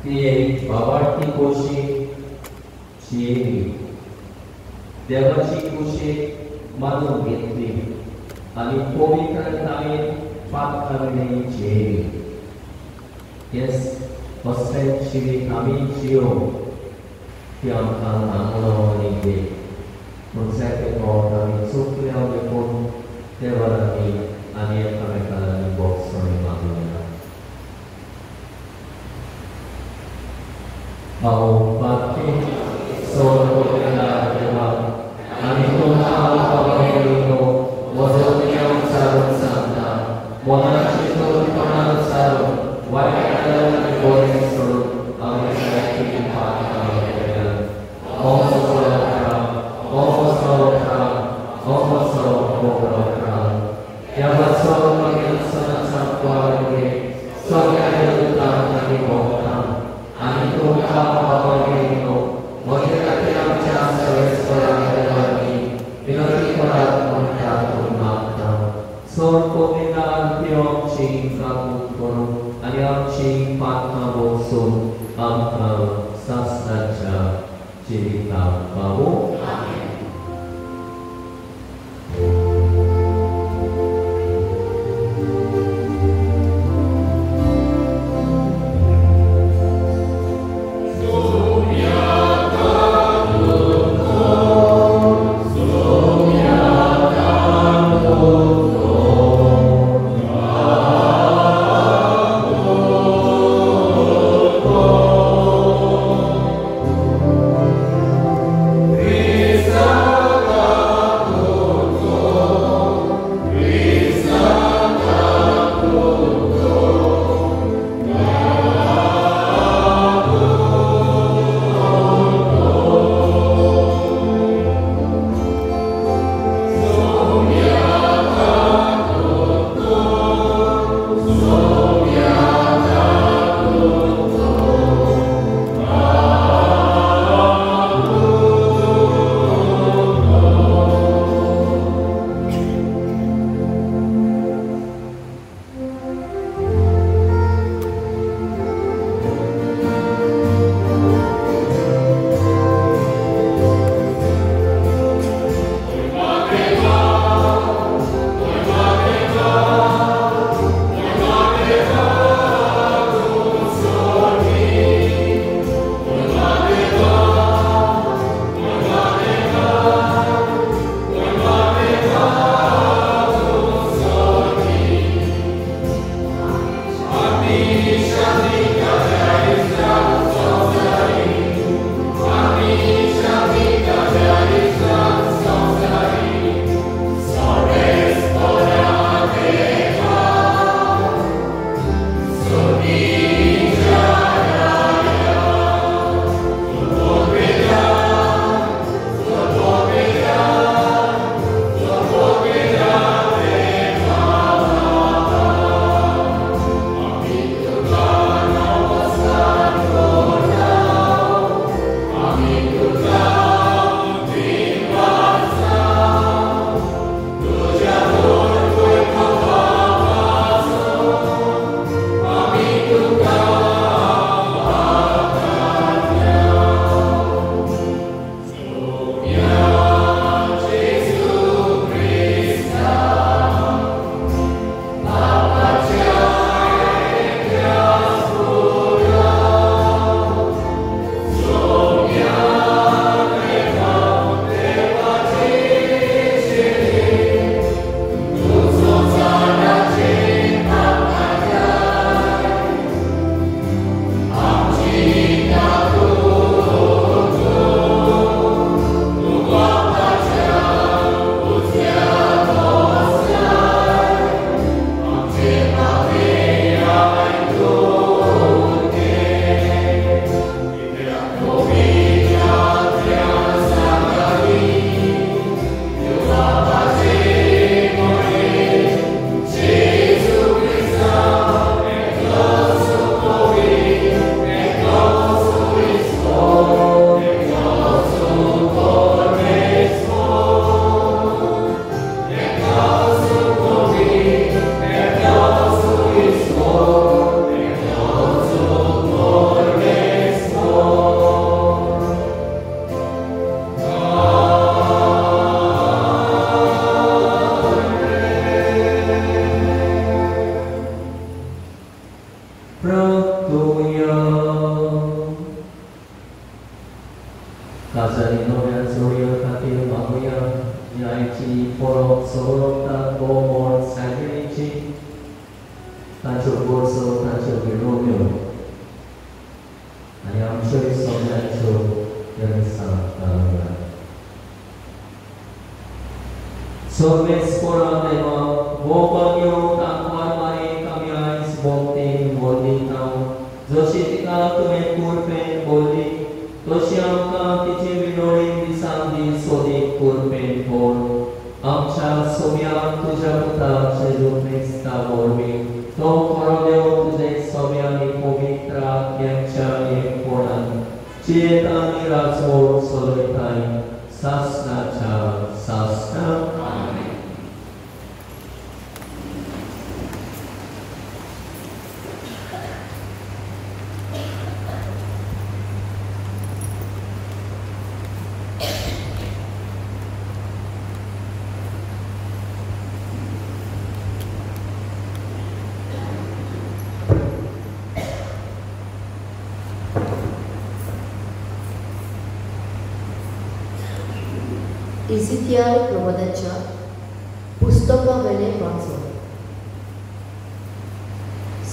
ती एक बाबाटी कोशी जियेली, देवाची कुशीक मानून घेतली आनी पवित्रतायेन पातकां जियेली. येस असलें जिवीत आमी जियोवंक ती आमकां नामनो आनी देख. पूण जायते फावट आमी चुकल्या देखून देवा लागीं आनी एकामेका लागीं भोगसणी मागुया. हांव पातकी सोड कोंकणीला देवा आनी तुमकां बाबा म्हजो नियम सारून सांगता, मनाची तोंडान सारून वायट आनी बरें सोडून आमी जायतीं पातकां केल्यात. Amen. सर्वेस्पोरा देवा भोवपाक येवन आंकवार मारी आमी आयज भोगतीन व्हडली हांव जशी तिका तुवें कुरपेन बोल्ली तशी आमकां तिचे विनोळी दिसान दीस सोदीक कुरपेन बोल. आमच्या सोम्याक तुज्या पुता जेजू क्रिस्ता वरवीं तो खरो देव तुजे सोम्या आनी पवित्र आत्म्याच्या एकपणान जियेता आनी राजवट चलयताय सासणाच्या सासणा. इझिकियाल प्रबोधाच्या पुस्तकावेलें वाचप.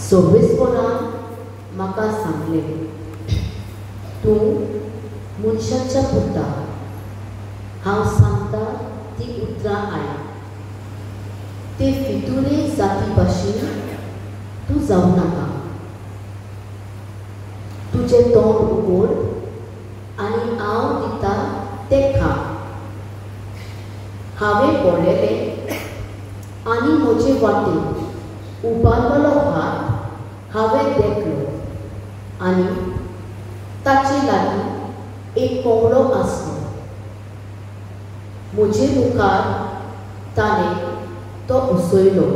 सव्वीसपणान म्हाका सांगलें, तूं मनशाच्या पुता, हांव सांगता ती उतरां आयक. ते फितुरे जाती भाशेन तूं जावं नाका. तुजें तोंड उगड आनी हांव दिता तें खा. हांवें पळयलें आनी म्हजे वाटेर उबारलेलो हात हांवें देखलो आनी ताचे लागीं एक कोंबडो आसलो. म्हजे मुखार ताणें तो उसयलो.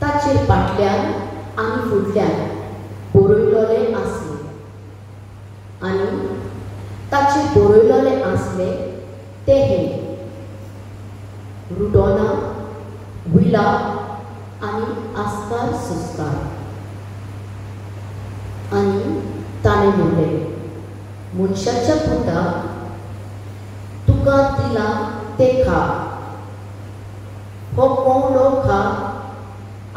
ताचेर फाटल्यान आनी फुडल्यान बरयलेलें आसलें आनी ताचेर बरयलेलें आसलें तें हें: रुडोना, विला आनी आस्कार सुस्कार. आनी ताणें म्हणलें, मनशाच्या पुता, तुका दिलां तें खा. हो कोंवलो खा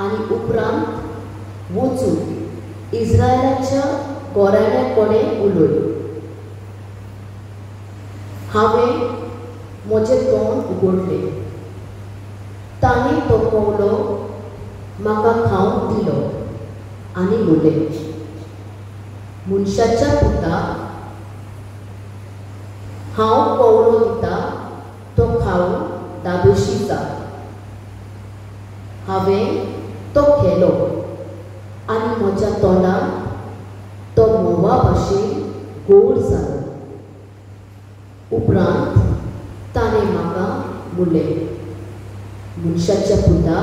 आनी उपरांत वचून इस्रायलाच्या गोराण्या कडेन उलय. हांवें म्हजें तोंड उगडलें. ताणें तो कोवलो म्हाका खावंक दिलो आनी म्हणलें, मनशाच्या पुता, हांव कोवलो दिता तो खावन दादोशी जा. हांवें तो केलो आनी म्हज्या तोंडांत तो म्होंवा भाशेन गोड जालो. उपरांत ताणें म्हाका म्हणलें, मनशाच्या पुता,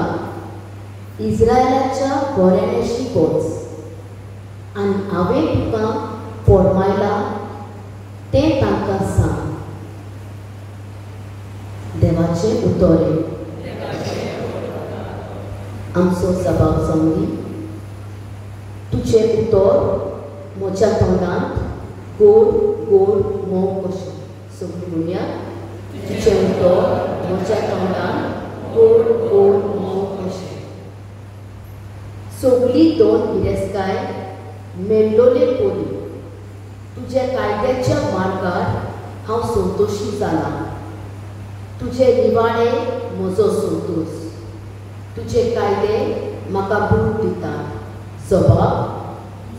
इस्रायलाच्या गोऱ्याशी वच आनी हांवें तुका फॉर्मायलां तें तांकां सांग. देवाचें उतर आमचो सभाव जावं दी. तुजें उतर म्हज्या तोंडांत गोड गोड म्होंव कशें. सगळीं म्हणया, तुजें उतर म्हज्या तोंडांत गोड गोड म्होंव कशें. सगळी दोन गिरेस्तकाय मेल्लोले परी तुज्या कायद्याच्या मार्गार हांव संतोशी जालां. तुजे निवाडे म्हजो संतोश. तुजे कायदे म्हाका बूट दिता. सबाब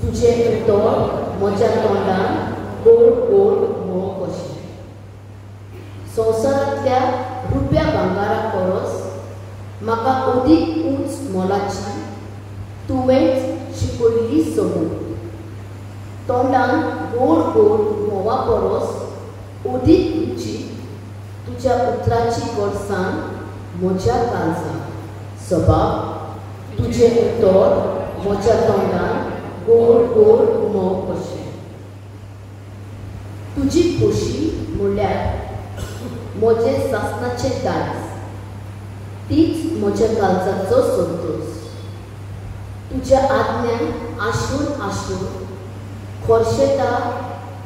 तुजें उतर म्हज्या तोंडान गोड गोड म्होंव कशें. संवसारांतल्या रुप्या भांगरा परस म्हाका अदीक उंच मोलाची तुवेंच शिकयल्ली समूह. तोंडान गोड गोड म्होंवा परस अदीक रुची तुज्या उतराची गोडसाण म्हज्या काळजान. सबाब तुजें उतर म्हज्या तोंडान गोड गोड म्होंव कशें. तुजी खोशी म्हणल्यार म्हजें सासणाचें दायज, तीच म्हज्या काळजाचो संतोश. तुज्या आज्ञान आशून आशून खोर्शेता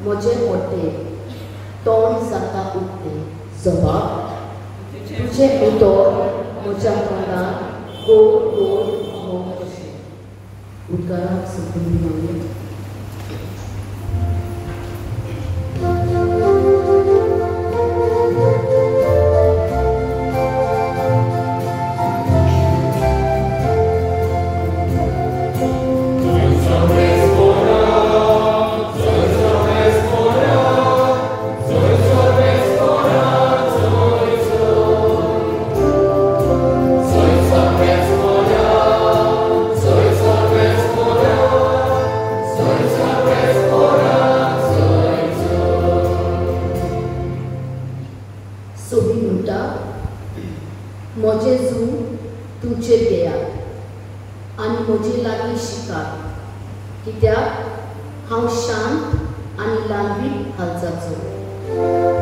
म्हजें मोटें तोंड जाता उक्तें. सबाब तुजें उतर म्हज्या तोंडान गोड गोड म्होंव कशें. उदकाराक सगळीं मागीर Thank you. तुमचेर घेयात आनी म्हजे लागीं शिकात, कित्याक हांव शांत आनी ल्हानवीक हालचाचो।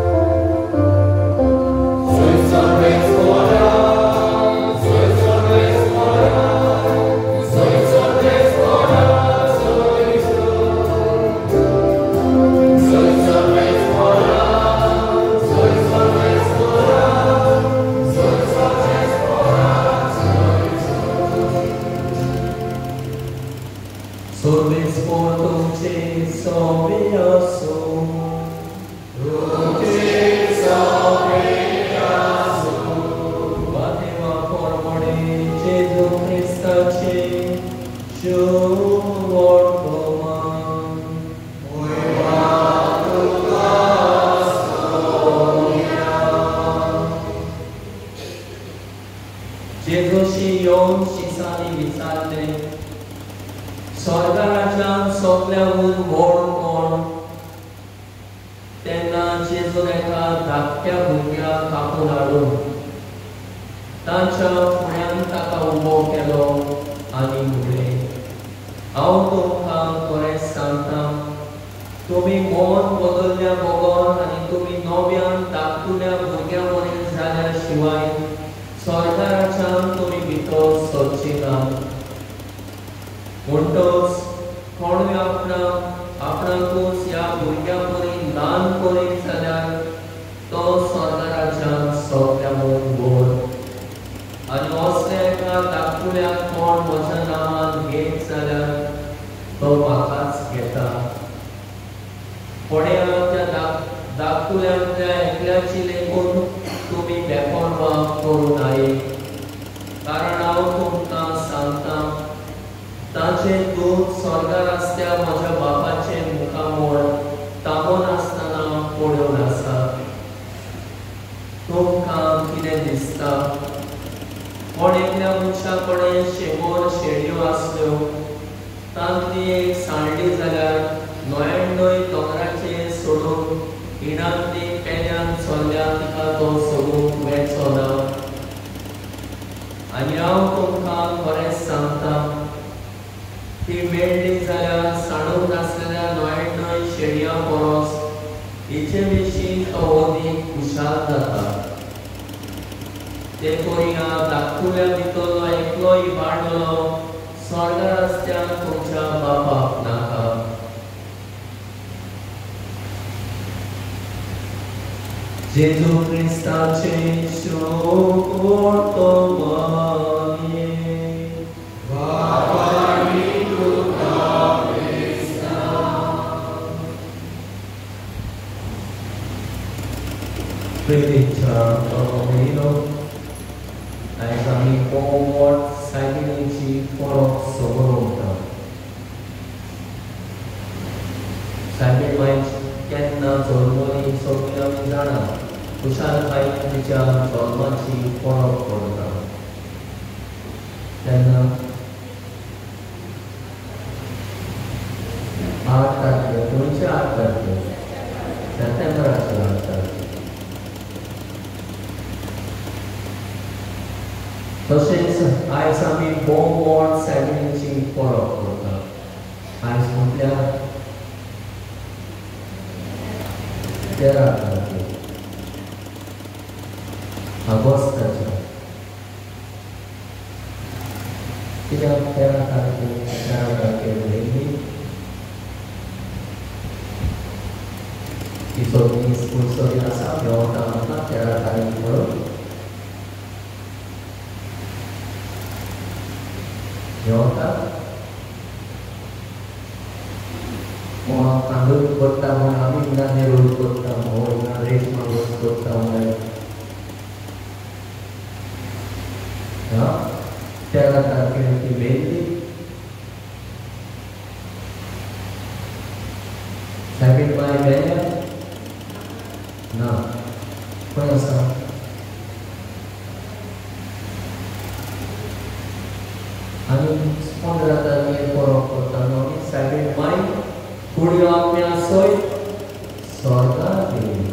स्वर्गार गेली,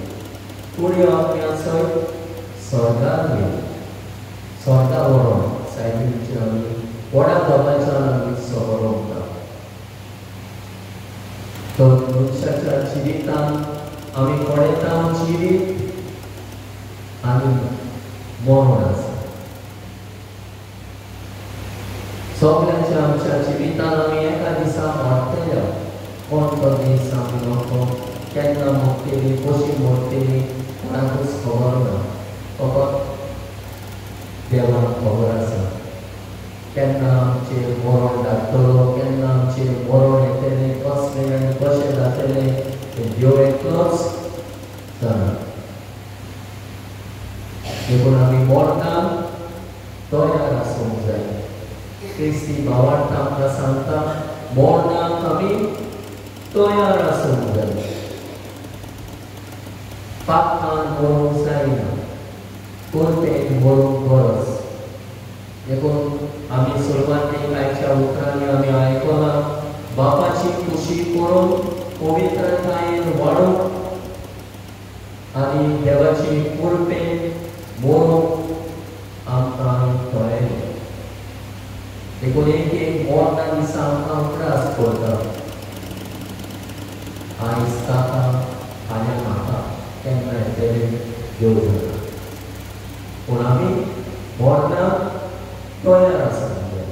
कुडी आत्म्या सयत स्वर्गार गेली, स्वर्गा व्हरोन सायबीणीचे तर मनशाच्या जिवितांत आमी पळयता जिवीत आनी मरण आसा. सगळ्यांच्या आमच्या जिवितांत आमी एका दिसा मरतले. कोण तो दीस आमी नको, केन्ना मरतली, कशी मरतली कोणाकूच खबर ना. फकत देवाक खबर आसा केन्ना आमचेर मरण जातलो, केन्ना आमचेर मरण येतलें, कसलें आनी कशें जातलें तें देव एकलोच जाणा. देखून आमी मरणाक तयार आसूंक जाय. क्रिस्ती भावार्थ आमकां सांगता मरणाक आमी तयार आसूंक जाय. पापकान मरूंक जायना, कोरपेन मरूंक गरज. देखून आमी सुरवातेक आयच्या उतरांनी आमी आयकलां बापाची खुशी करून पवित्रतायेन वाडूंक आनी देवाची कृपेन मरूंक आमकां कळ्ळें. देखून एक एक मरणा दिसा आमकां उगडास करता, आयज ताका फाल्यां म्हाका केन्ना येतलें देव जाणा. पूण आमी मरणाक तयार आसूंक जाय.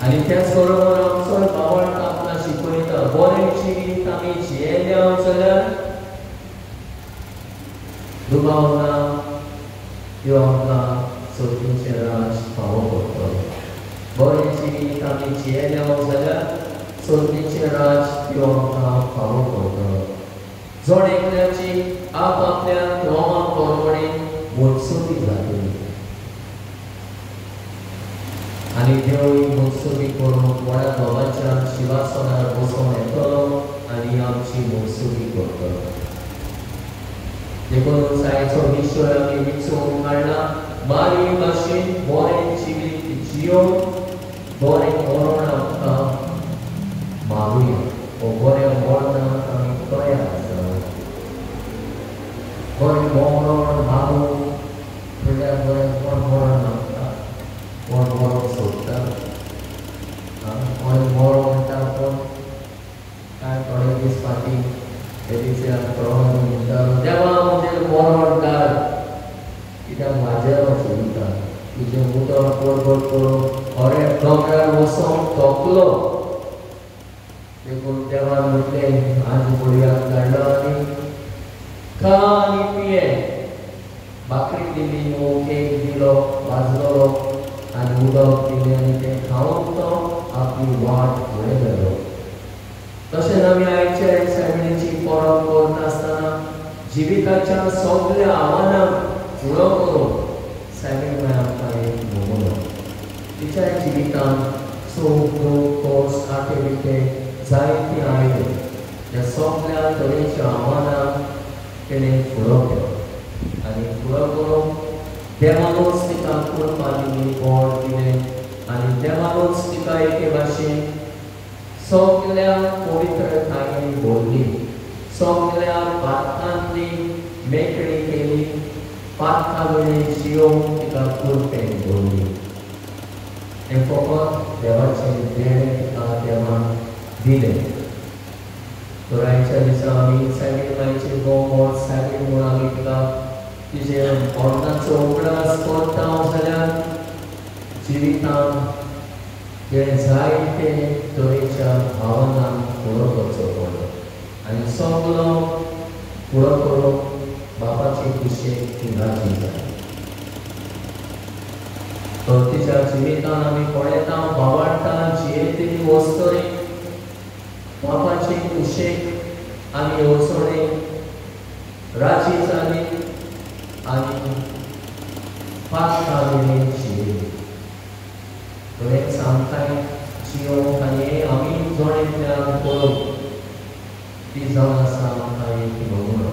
आनी त्याच बरोबर आमचो भावार्थ आमकां शिकयता बरें जिवीत आमी जियेले जाल्यार दुबाव ना त्यो आमकां सर्तीचें राज फावो करतलो. बरें जिवीत आमी जियेले जाल्यार सर्तीचें राज त्यो आमकां फावो करतलो. जण एकल्याची आप आपल्या रोमा प्रमाणे मोत्सुकी जातली आनी देव मोत्सुकी करून व्हडा बाबाच्या शिवासनार बसोवन येतलो आनी आमची मोत्सुकी करतलो. देखून आयचो विशय आमी विचोवन काडला मारी भाशेन बरें जिवीत जियोवन बरें मरण आमकां मारुया वो बऱ्या मरणाक आमी तयार जावया. बरें मरण मारूंक म्हणल्यार बरें कोण मरण मागता, कोण मरण सोदता, कोण मरण म्हणटा, कोण कांय थोडे दीस फाटीं तेदीच्या प्रवाह म्हणटा देवा म्हजेर मरण घाल कित्याक म्हाजेर जिविता तुजें उदक परगट करून अरे दोंगरार वचोन थकलो. देखून देवान म्हटलें आज बुडयाक धाडलो आनी खा आनी पिये. भाकरी दिली, न्हू केक दिलो भाजलो आनी उदक दिलें आनी तें खावन तो आपली वाट फुडें गेलो. तशेंच आमी आयच्या सायबिणीची परब करता आसतना जिविताच्या सगळ्या आव्हानांक फुडो करून सायबीण माय आमकां एक नमुनो. तिच्या जिवितांत सूख दूख कश्ट आटे विटे जायते आयले. ह्या सगळ्या तरेच्या आव्हानांक तिणें फुडो केलो आनी फुडो करून देवानूच तिका कृपा दिली, बळ दिलें आनी देवानूच तिका एके भाशेन सगळ्या पवित्रतायेन भरली, सगळ्या पातकांतली मेकळी केली, पातकां वयली जियोवन तिका कृपेन भरली. हें फकत देवाचें देणें तिका देवान दिलें. तर आयच्या दिसा आमी सायबीण मायचे भोवमत सायबीण म्हूण आमी तिका तिचे मरणाचो उगडास करता जाल्यार जिवितांत तिणें जायते तरेच्या भावनांक फुडो करचो पडलो आनी सगलो फुडो करून बापाची खुशेक ती राजी जाली. तर तिच्या जिवितांत आमी पळयता भावार्थान जियेतली वस्तरी बापाची खुशेक आनी येवजणेक राजी जाली आनी पातकां जियेली. तर हें आमकां जियोवंक आनी आमी जण एकल्यान करूंक ती जावन आसा आमकां एक नमुनो.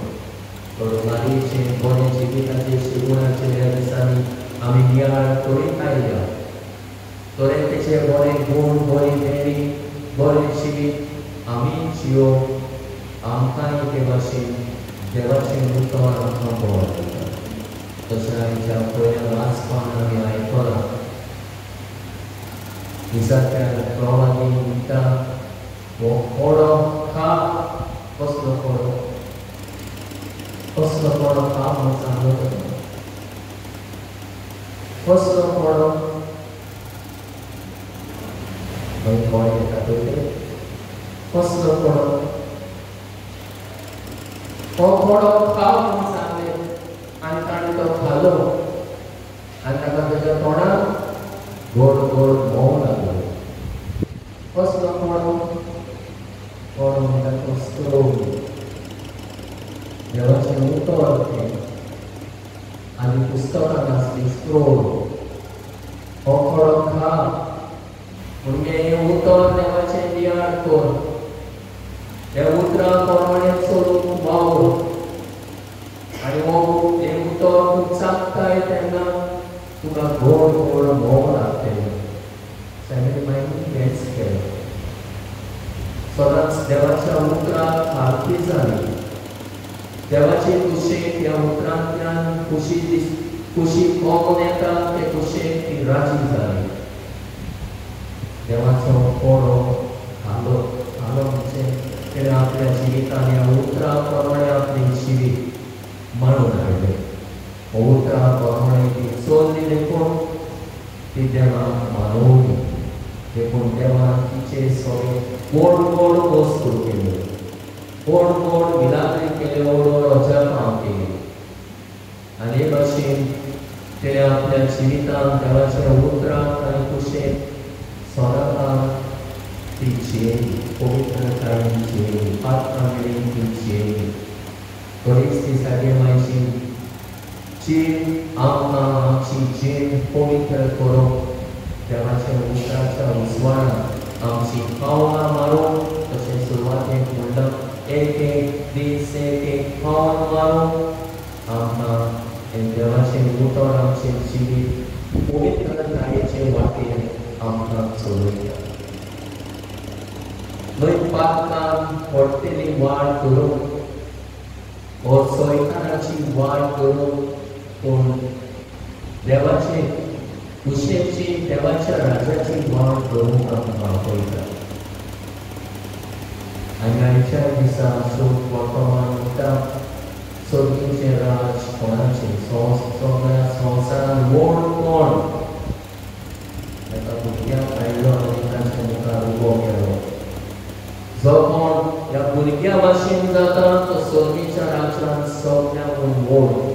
तर मारयेचें बरें जिविताचें शिगुणाचें ह्या दिसांनी आमी नियाळ करीत आयल्या. तर तेचे बरे गूण, बरी देणी, बरें जिवीत आमी जियोवंक आमकांय एके भाशेन देवाचें उतर आमकां बळ दिता. तशें आयच्या पयल्या वाचपान आमी आयकलां इजात्या प्रवादी म्हणटा हो कोडो खा. कसलो कोडो? कसलो कोडो खा म्हणून सांगलो ताका? कसलो कोडो? मागीर कोण येता पळय, कसलो कोडो? हो कोडो खा म्हणून सांगलें आनी ताणें तो खालो आनी ताका ताच्या तोंडाक गोड गोड म्होंव लागलो. कसलो कोडो? कोडो म्हणटा तो स्क्रोल, देवाचें उतर तें आनी पुस्तकान आसली स्क्रोल. हो कोडो खा म्हणजे हें उतर देवाचें नियाळ कर, ह्या उतरां प्रमाणे चलूंक वावर आनी हो हें उतर तूं चाखताय तेन्ना तुका गोड गोड म्होंव लागतलें. सायबीण मागीर हेंच केलें. सदांच देवाच्या उतराक सारकी जाली. देवाची कुशेक ह्या उतरांतल्यान खुशी खुशी कोण येता ते कुशेक ती राजी जाली. देवाचो कोडो खालो. खालो म्हणजे तेणें आपल्या जिवितान ह्या उतरां प्रमाणे आपलें जिवीत मांडून हाडलें. उतरां प्रमाणे ती चल्ली देखून ती देवाक मानवली. देखून देवान तिचे सगळे गोड गोड वस्तू केल्यो, गोड गोड मिलाग्री केल्यो, व्हड व्हड अजापां केली. आनी हे भाशेन तेणें आपल्या जिवितान देवाच्या उतरांक आनी कुशेक सदांकाळ ती जियेली, पवित्रतायेन जियेली, पात्रां मेरेन ती जियेली. बरीच ती सागे मायची जीण आमकां आमची जीण पवित्र करूंक देवाच्या उतराच्या उजवाडान आमची पावलां मारूंक, तशें सुरवातेक म्हणलां एक एक दीस एक एक पावल मारूंक आमकां हें देवाचें उतर आमचें जिवीत पवित्रतायेचे वाटेर आमकां चलयता. न्हय पातकान पडटेली वाट करूंक वो सैतानाची वाट करूंक, पूण देवाचे कुशेची देवाच्या राजाची वाट करूंक आमकां आपयता. आनी आयच्या दिसा शोध वर्तमान म्हणटा सर्गीचें राज कोणाचें? सगळ्या संवसारान व्हड कोण? एका भुरग्याक हाडलो आनी ताच्या मुखार उबो केलो. जो कोण ह्या भुरग्या भाशेन जाता तो सर्गीच्या राज्यान सगळ्यांकून व्हड.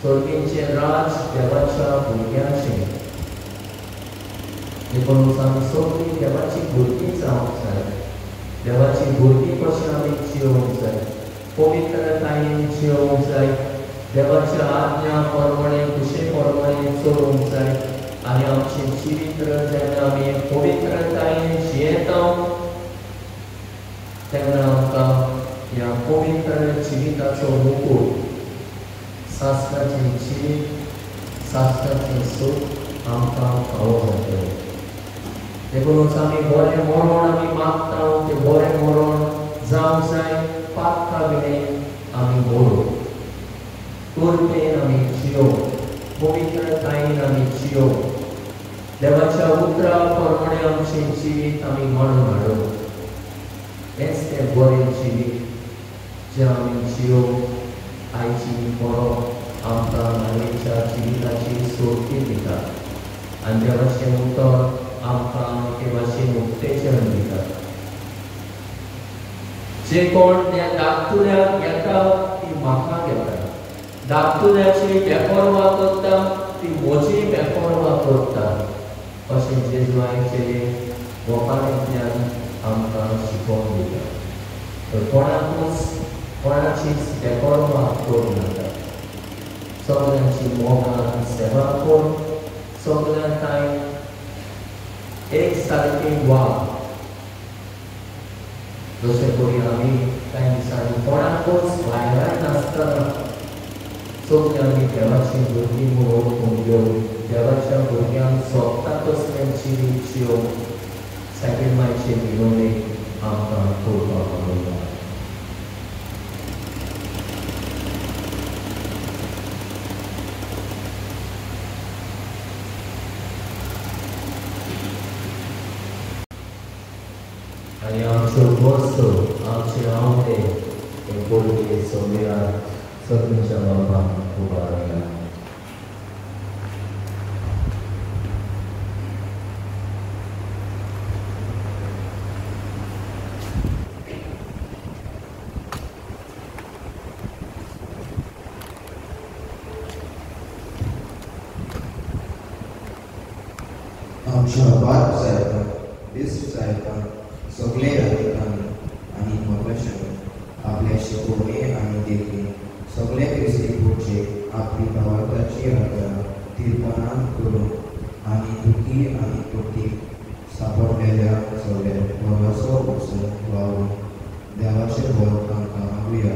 सर्गीचें राज देवाच्या भुरग्याचें. देखून आमी सगळीं देवाची भुरगीं जावंक जाय. देवाची भुरगीं कशीं आमी जियोवंक जाय, पवित्रतायेन जियोवंक जाय, देवाच्या आज्ञा प्रमाणे कुशे प्रमाणे चलोवंक जाय. आनी आमचें जिवीत जेन्ना आमी पवित्रतायेन जियेता तेन्ना आमकां ह्या पवित्र जिविताचो मुकूट, सासणाचें जिवीत, सासणाचें सूख आमकां फावो जातलें. देखूनच आमी बरें मरण आमी मागता तें बरें मरण जावंक जाय. पातका विणें आमी मरूं, कृपेन आमी जियोवं, पवित्रतायेन आमी जियोवं, देवाच्या उतरा प्रमाणे आमचें जिवीत आमी मांडून हाडूं. हेंच तें बरें जिवीत जें आमी जियोवंक आयची परब आमकां नावेच्या जिविताची सोडती दिता आनी देवाचें उतर आमकां एके भाशेन उत्तेजन दिता. जे कोण त्या धाकटुल्याक घेता ती म्हाका घेता, धाकटुल्याची बेपर्वा करता ती म्हजी बेपर्वा करता, अशें जेजू आयचे वखाणींतल्यान आमकां शिकोवन दिता. तर कोणाकूच कोणाचीच बेपर्वा करूं नाका, सगळ्यांची मोगान सेवा कर, सगळ्यां तांय एक सारकें वाग. जशें करी आमी कांय दिसांनी कोणाकूच भायराय नासतना सगळीं आमी देवाची भुरगीं म्हूण वळखून घेवन देवाच्या भुरग्यांक सोबता तसलें जिवीत जियोवंक सायबीण मायचे विनवणी आमकां करपाक मेळटा. आनी आमच्यो वस्तू आमचे आवडे हे बोलये सोमया सगळ्यांच्या बाबांक उबारया. आमच्या बाप साहेबान बिस्प साहेबान सगळे राधिकांनी आनी मोगशांनी आपल्या शिकोवणे आनी देखी सगळे क्रिस्ती पुढचे आपली भावार्थाची आदारां थिरपणान करून आनी दुखी आनी कृतीक सापडलेल्या सगळ्या भरवसो वचून वावरून देवाचें बळ तांकां मागुया.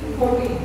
C14.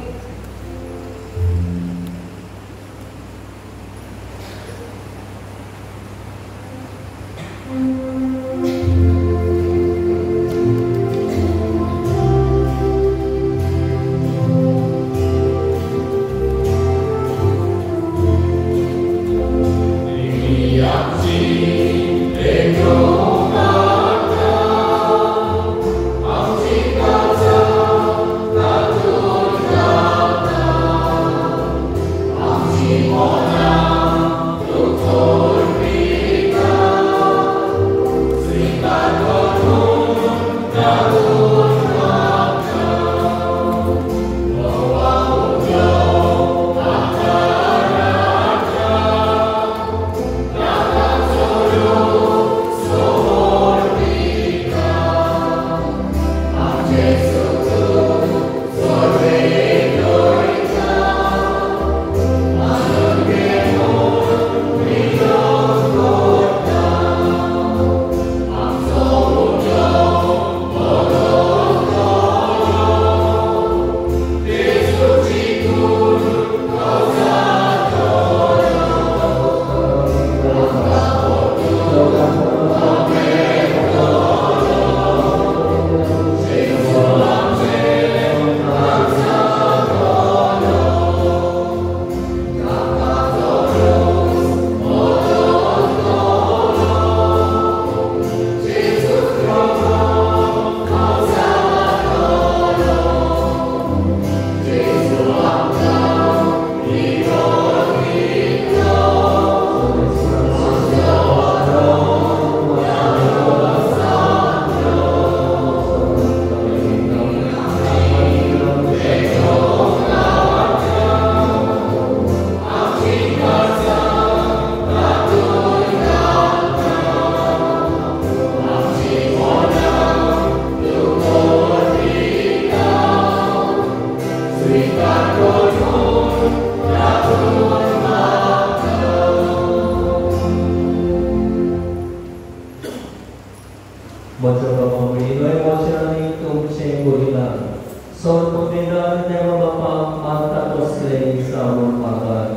असलें जावन मागात.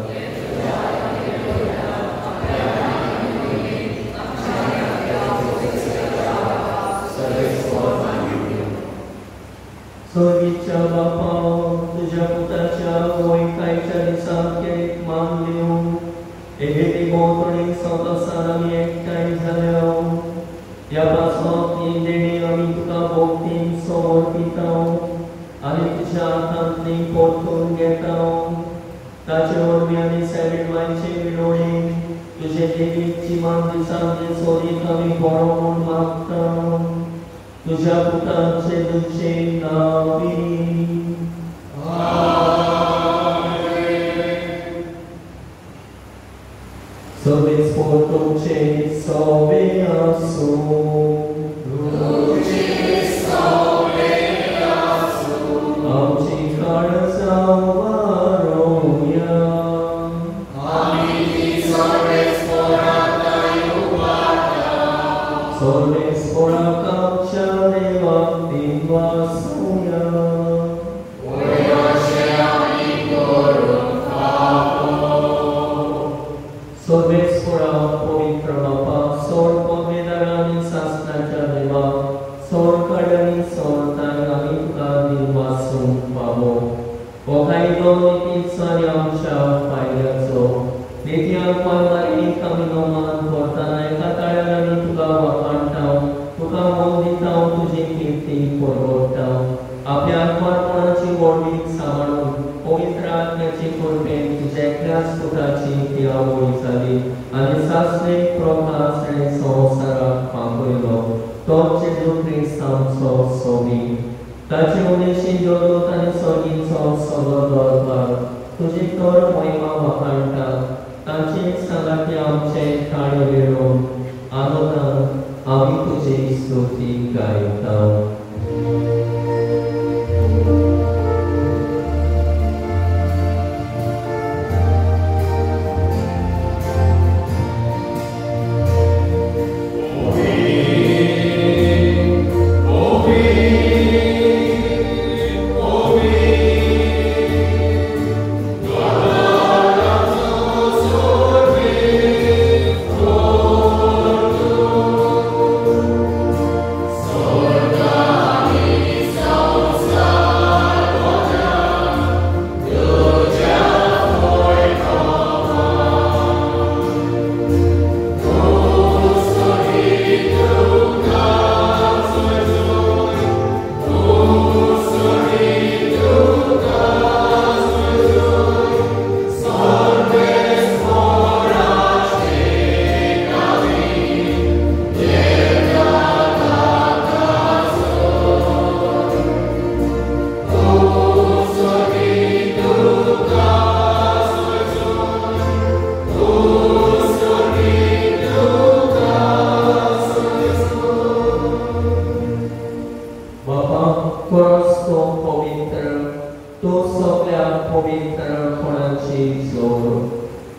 सर्वीच्या बापा तुज्या पुताच्या वयकायच्या दिसाक एक मान दिवन एके भोंवतणी संतोसान आमी एकठांय जाल्या. ह्या पासत ही देणी आमी तुका भोक्तीन समर्पिता आनी तुज्या हातांतली परतून घेता. ताचे वरवीं आनी सेवेन मायचे विनोणी तुजे देवीक जिमान दिसांचे सोदीक आमी बरो म्हूण मागता. तुझ्या पुताचे तुझे नावी. सगळेच तुमचे सवे आसूं. आमची काळजां वारोवया. सर्वेस्पोराक आमच्या देवाक दिनवासुया. सर्वेस्पोराक पवित्र बापा सोड पदवेदारा आनी सासणाच्या देवाक सोड काड आनी सोड तांक आमी तुका दिनवासूंक फावो. हो कायदो नितीचो आनी आमच्या फायद्याचो. नित्याक पालवारीक आमी नमान करतना एका ताळ्यान आमी तुका वाखाणटा, तुका मोग दिता, तुजी किर्ती परगट्टा. आपल्या आत्मार्पणाची व्हडवीक सांबाळून पवित्र आत्म्याची कृपेन तुज्या एकल्याच पुताची ती आवय जाली आनी सासणीक प्रकाश आनी संवसाराक पांगयलो. तोच जेजू क्रिस्त आमचो सोबी. ताचे उदेशी जगत आनी सर्गीचो सगळो दरबार तुजी तर महिमा वाखाणटा. तांचे सांगाती आमचे ताळे वेळोवन आनंदान आमी तुजी स्तुती गायता.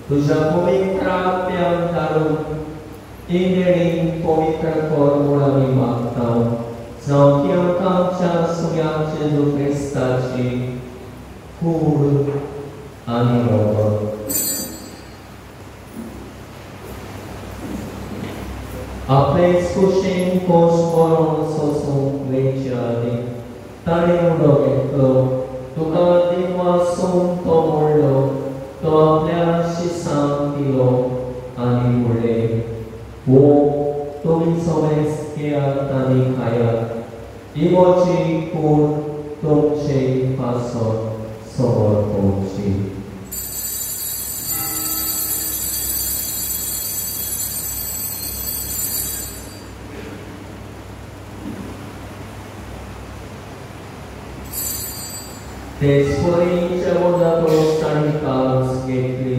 तुझ्या पवित्र आत्म्यान धाडून ही देणी पवित्र कर म्हूण आमी मागता. जावं ती आमकां आमच्या सुम्याक जेजू क्रिस्ताची कूड आनी रगत. आपले कुशीन कोश बरोवन सोसूंक वेचे आदीं ताणें उडो घेतलो. तुका दिनवासून तो मोडलो. तो आपल्या शिसांक दिलो आनी म्हणलें, वो तुमी सगळेच घेयात आनी खायात. ही म्हजी कूड तुमचे पासत समर्पणची. तेच परी जेवणाचो तांणी कास घेतली.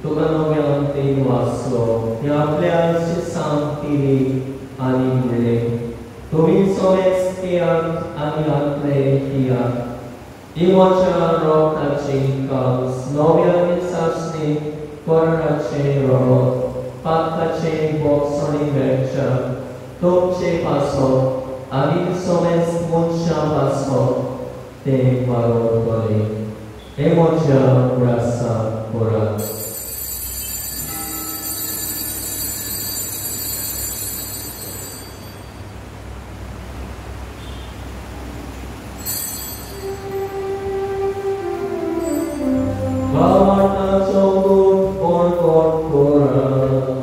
तुका नव्यान तीन वाचलो. हे आपल्या शिसांक दिली आनी म्हणलें, तुमी सगळेच घेयात आनी हातले पियात. ही म्हज्या रगताची कास नव्या आनी सासणी करणाचें रगत पातकाचें बोगसणी मेळच्या तुमचे पासत आनी सगळेच मनशां पासत ते वारोवतले. हे म्हज्या उडासाक करात. भावार्थाचो गुण कोण कोण करात.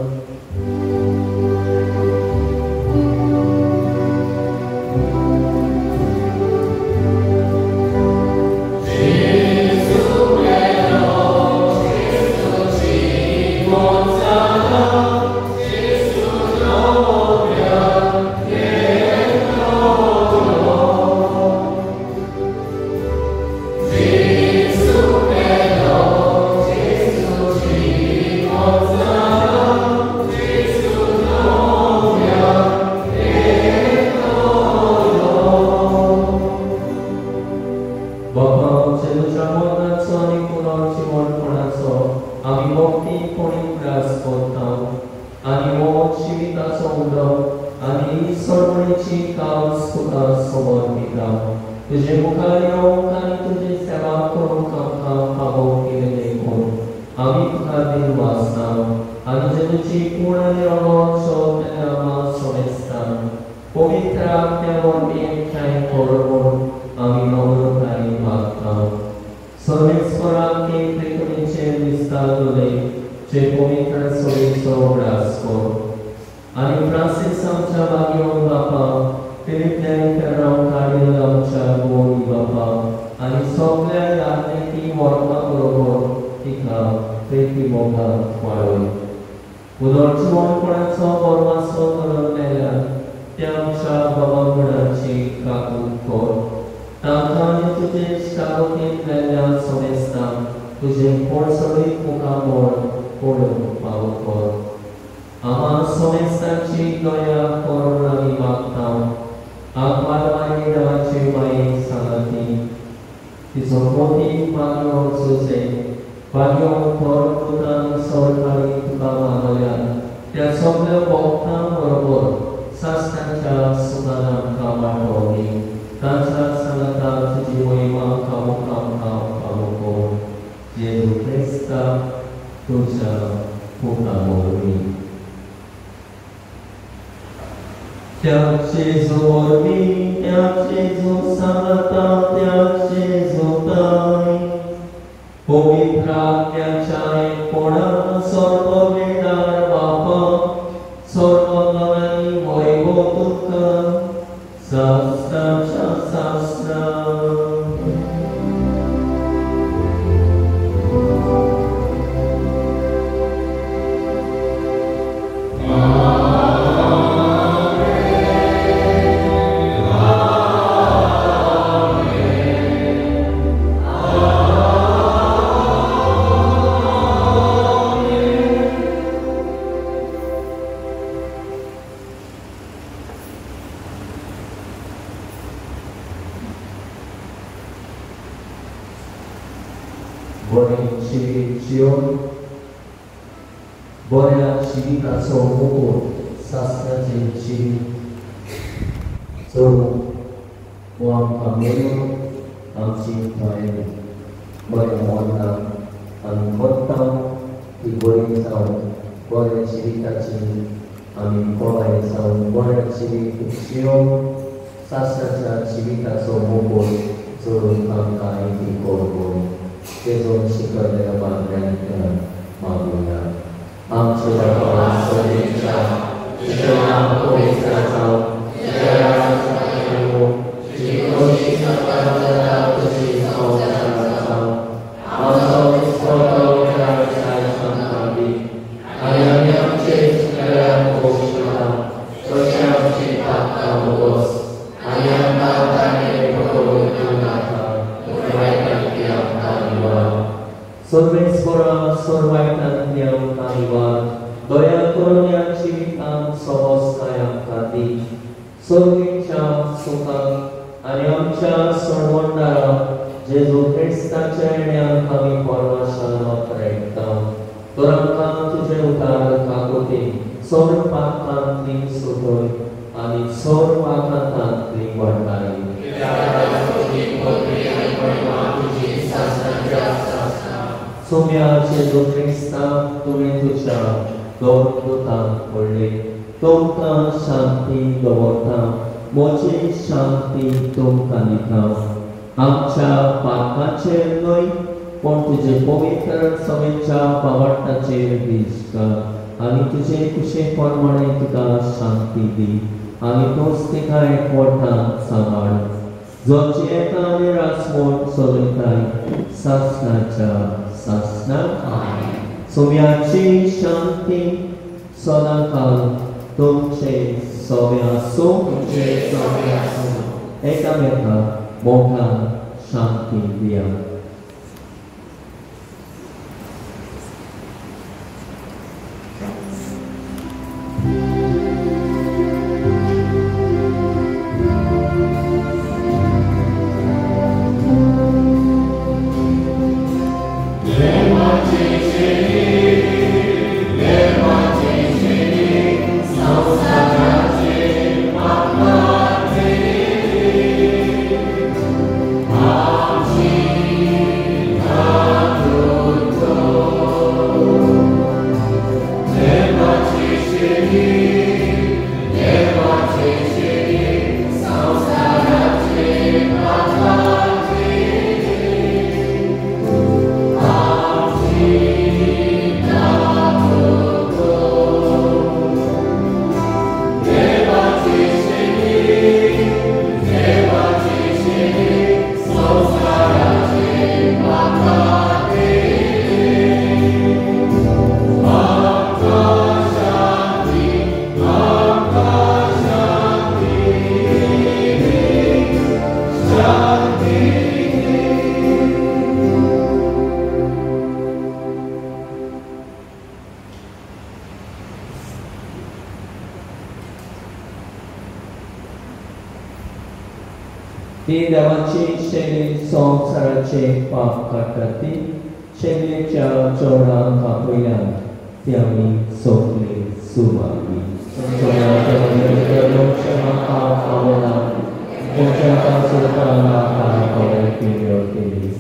तुजे मुखार येवंक आनी तुजी सेवा करूंक आमकां फावो केलें देखून आमी तुका दिनवासता आनी जेजूची पूर्ण आनी रगत आमा सोमेस्ता पवित्र आत्म्या वरवीं एकठांय करून आमी नम्रतायेन मागता. सर्वेस्पराक प्रेतणेचेर विस्तारले जे पवित्र सोयेचो उगडास कर आनी फ्रांसीस आमच्या भाग्यवान बापा, फिलीप नेरी फेर्रांव कार्डिनल आमच्या गोवी बापा आनी सगल्या राजनिती वर्गा बरोबर तिका प्रेती मोगान वाडय. उदरजिवणपणाचो बरवासो करून मेल्या त्या आमच्या बाबा गुणाची काकूत कर. तांकां आनी तुजे इश्टागतीन मेल्ल्या समेस्तांक तुजें कोळसळीत मुखामळ पळोवंक फावो कर. आमा समेस्तांची दया करून आमी मागता. आत्मात्माने देवाचे माये सांगाती तिचो मोती मागयो सुचे भाग्यो परपुतान सरकारी तुका मागल्या त्या सगल्या भक्तां बरोबर सासणाच्या सुखान आमकां वांटो दी. तांच्या सांगाता तुजी महिमा खावोक आमकां फावो कर. जेजू क्रिस्ता तुज्या पुता वरवीं. त्या जेजू वरवीं, त्या जेजू सांगाता, त्या जेजू ताय पवित्र आत्म्याच्या एकपणान सर्ववेळार बापा सर्वगणांनी वैभव तुका सासणाच्या सासणा. बरें जिवीत जिवन बऱ्या जिविताचो मुकूट सासणाचें जिवीत चडूंक वो आमकां मेळून आमची तयारी बऱ्या मनान आमी करता ती बरी जावन बऱ्या जिविताची आमी कोणाय जावन बऱ्या जिवीत जिवन सासणाच्या जिविताचो मुकूट चडूंक आमकां ती करूं. तेजोन शिकयल्ल्या मागण्यांतल्यान मागुया. आमच्या बापा सर्वेच्या तुजें नांव पवित्र जावं, तुजें राज्य येवं, तुजी मर्जी स्वर्गांत जाता तशी संवसारांत जावं. आमचो दिसपट्टो आयज आमकां दी आनी आमी आमचे चुकल्यांक भोगशिता तशें आमची पापकां भोगस आनी आमकां ताणें फटोवन दिवं नाका. सर्वेस्परा सर्वायतांतली आमकां निवार दया करून ह्या जिवितांत समजताय आमकां दी. सर्वेच्या सुखाक आनी आमच्या सणवंडारा जेजू क्रिस्ताच्या येण्याक आमी परमाशान वापरायता. तर आमकां तुजें उतार काकुतीन सर्व पापांतली सुटय आनी सर्व आघातांतली वाटाय. सोम्या जेजू क्रिस्ता तुवें तुज्या दोन दुतांक म्हणलें, तुमकां शांती दवरता, म्हजी शांती तुमकां दिता. आमच्या पापाचेर न्हय पूण तुजे पवित्र सभेच्या पावटाचेर दिसता आनी तुजे कुशे प्रमाणे तुका शांती दी आनी तूंच तिका एकवटान सांबाळ, जो जियेता आनी राजवट चलयताय सासणाच्या सासणाक. सोम्याची शांती सदांकाल तुमचे सवे आसूं. एकामेकाक मोगान शांती दिया. ती देवाची शैली संवसाराचे पाप काडटा ती शैलीच्या चोरांक आपयल्यान ती आमी सोंपली सुमारली. केली.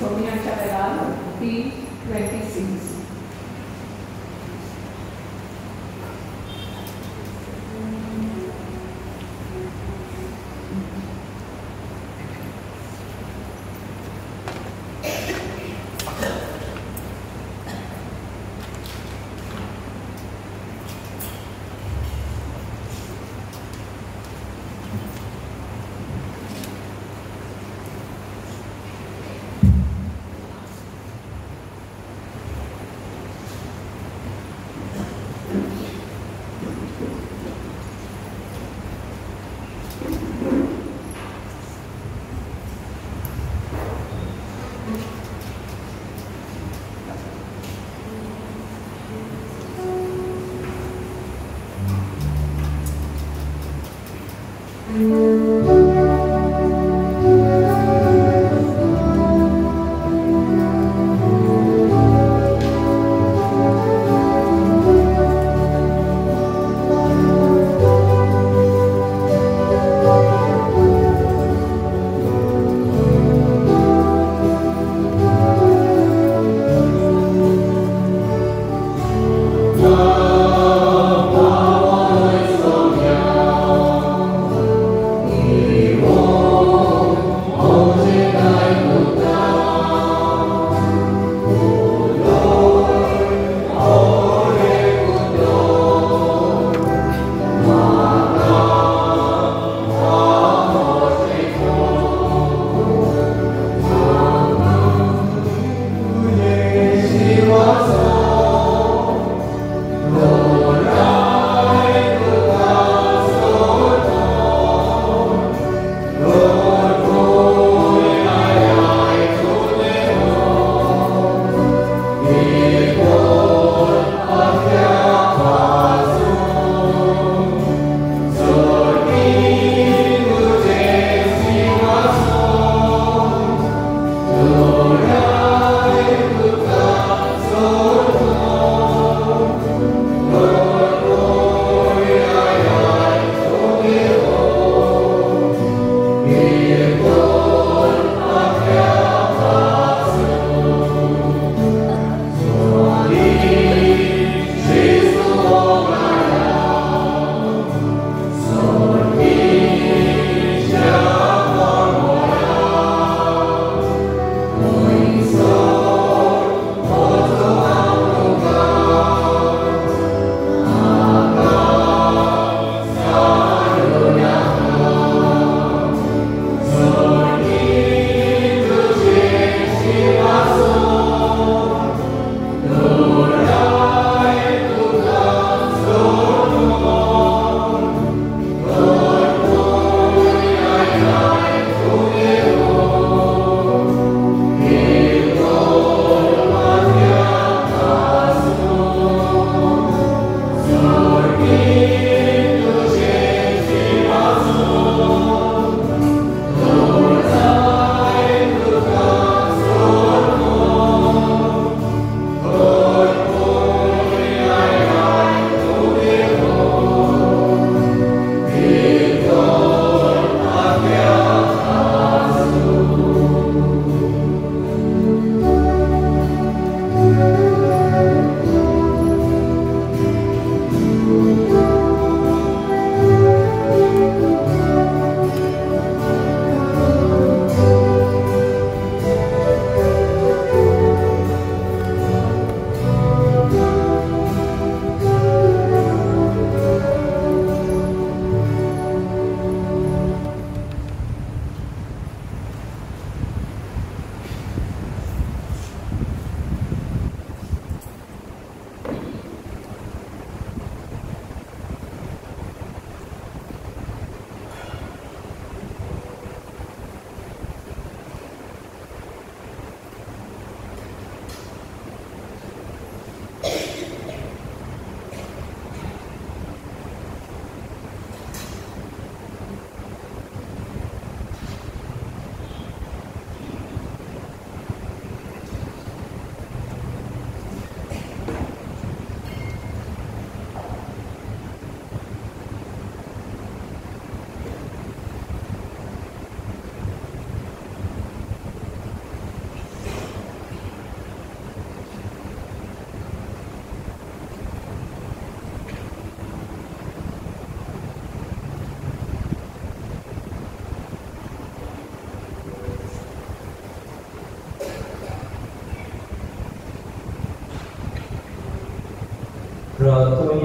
सोम्याच्या वेळार 3:26. Yeah.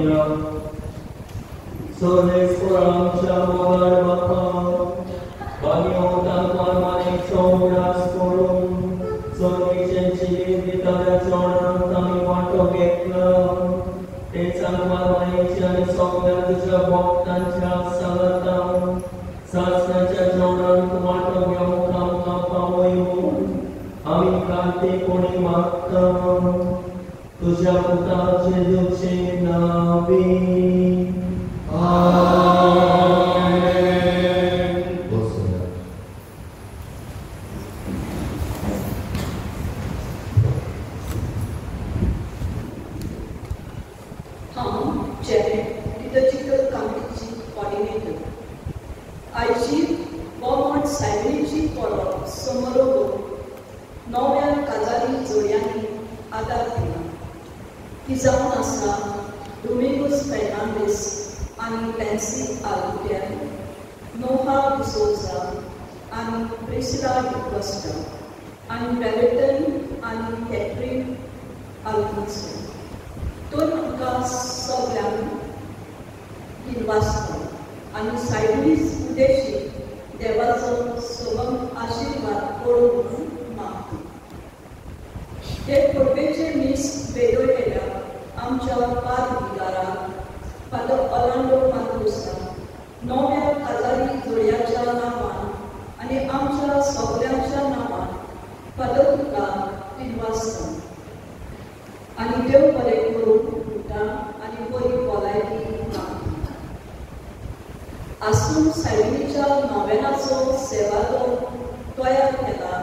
करुया. सर्वेस्पर आमच्या मोगाळ बापा, बागयो तांकां मानेचो उडास करून सर्वेचें जिवीत दिताल्या जेवणांत आमी वांटो घेतला. ते सांगवार मायेच्या आनी सगळ्या तुज्या भक्तांच्या सांगातान सासणाच्या जेवणांत वांटो घेवंक आमकां पावय म्हूण आमी कांतेपणी मागता. तुज्या पुता जेजूचे नांवी आमेन. बसूया. हांव चॅट लिटर्जिकल कमिटीची कॉर्डिनेटर. आयची बोमोट सायबिणीची परब समारोह नव्या काजारी जोड्यांनी आदार दिला. ती जावन आसा डोमिंगोस फेर्नांडीस आनी नॅन्सी आल्बुकेर, नोहा डिसोजा आनी प्रिसिला डिकोस्टा आनी वेलेटन आनी कॅथरीन आल्फोन्सो. तर आमकां सगल्यांक दिनवासता आनी सायबिणीस उद्देशी देवाचो सबंद आशिर्वाद पडूं म्हणून मागता. हे परबेचे मीस वेदोळेल्या आमच्या पाद विगाराक फादर ऑर्लांडो मार्कोसा नव्या काजारी जोड्याच्या नांवान आनी आमच्या सगल्यांच्या नांवान फादर तुका दिनवासता आनी देव बरें करूंक म्हणटा आनी बरी भलायकी मागता. आसून सायबिणीच्या नोवेनाचो सेवादो तयार केला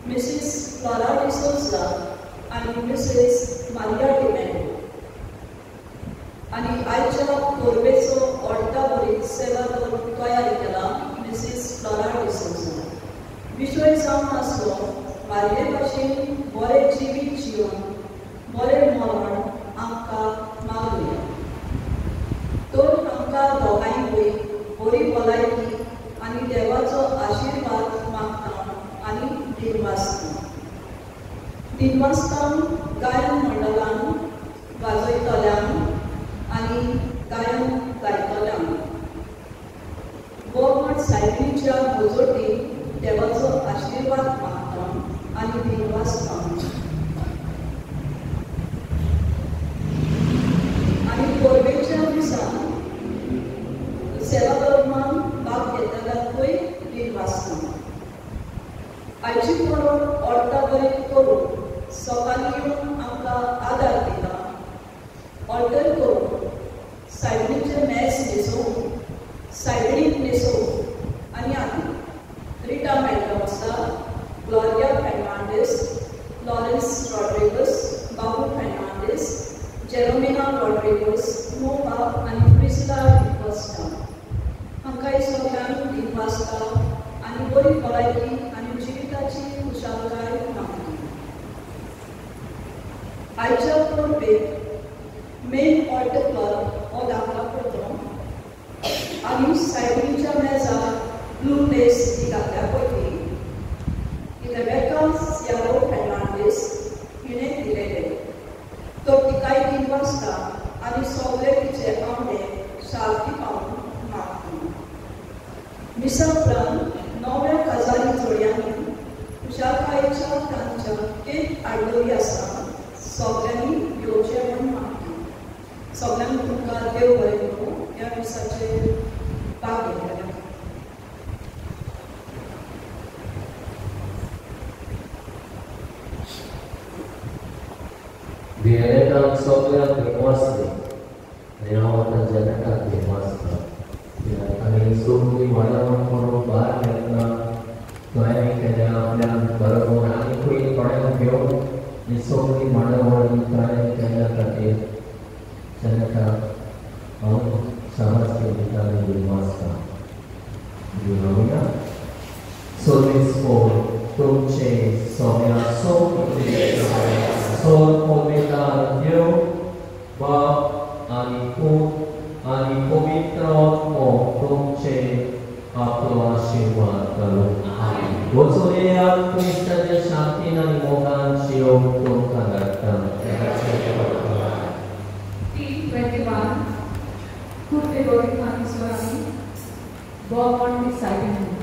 मिसीस फ्लॉरा डिसोजा आनी मिसेस मारिया डिमेलो आनी आयच्या परबेचो ऑर्टाबरीत सेवादो तयार केला मिसीस फ्लॉरा डिसोजा. विशय जावन आसलो मारिये भाशेन बरें जिवीत जिवन बरें मरण आमकां मागुया. तर आमकां दोगांयकूय बरी भलायकी आनी देवाचो आशिर्वाद मागता आनी दिनवासता. दिनवासता गायन मंडळान वाजयतल्यांक आनी गायन गायतल्यांक. गोवमट सायबिणीच्या मजोटीन देवाचो आशिर्वाद मागता आनी दिनवासता. आनी परबेच्या दिसा सेवा कर्मान भाग घेतल्याकूय दिनवासता. आयची परब ऑर्टाबरीत करून सकाळीं येवन आमकां आदार दिला. ऑर्डर करून सायबिणीचें मेस न्हेसोवन सायबिणीक न्हेसोवन आनी आदी Rita Mendonca, Gloria Fernandes, Lawrence Rodrigues, Babu Fernandes, Jeromina Rodrigues, Nova आनी प्रिसिला डिकोस्टा. हांकांय सगल्यांक दिनवासता आनी बरी भलायकी आनी जिविताची खुशालकाय मागता. आयच्या परबेक मेन ऑल्टर क्लर्क हो दाखला पडटलो आनी सायबिणीच्या मेजार ब्लू लेस ही दाखल्या पडली. ही रेबेका सियारो फेर्नांडीस हिणें दिलेले. तो तिकाय दिनवासता आनी सगळे तिचे आंबे शांती पावून मागता. मिसा उपरांत नव्या काजारी जोड्यांनी खुशालकायेच्या तांच्या केक हाडलेली आसा. सगल्यांनी घेवचें म्हूण मागता. सगल्यांक तुमकां देव बरें करूं ह्या मिसाचेर भाग घेतल्या. वियेनाक सगळ्यांक दिनवासले आनी हांव आतां जेनेटाक दिनवासता. कित्याक आमी सगळीं वाडावण करून भायर येतना तयारी केल्या आपल्या बरोबर आनीकूय थोड्यांक घेवन आनी सगळीं मांडावळ तयारी केल्ल्या खातीर जेनेटाक हांव शाबासकी दिता आनी दिनवासता. दिवया सर्वेस्पर तुमचे सगळ्या सोल पवित्र देव बाप आनी पूत आनी पवित्र आत्मो तुमचे आपलो आशिर्वाद करूं. वचून येयात, क्रिस्ताच्या शांतीन आनी मोगान जियोवंक तुमकां धाडटा. P21 फेवरीत आमी बोमोंट सायबीण म्हणटा.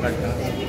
काडटा.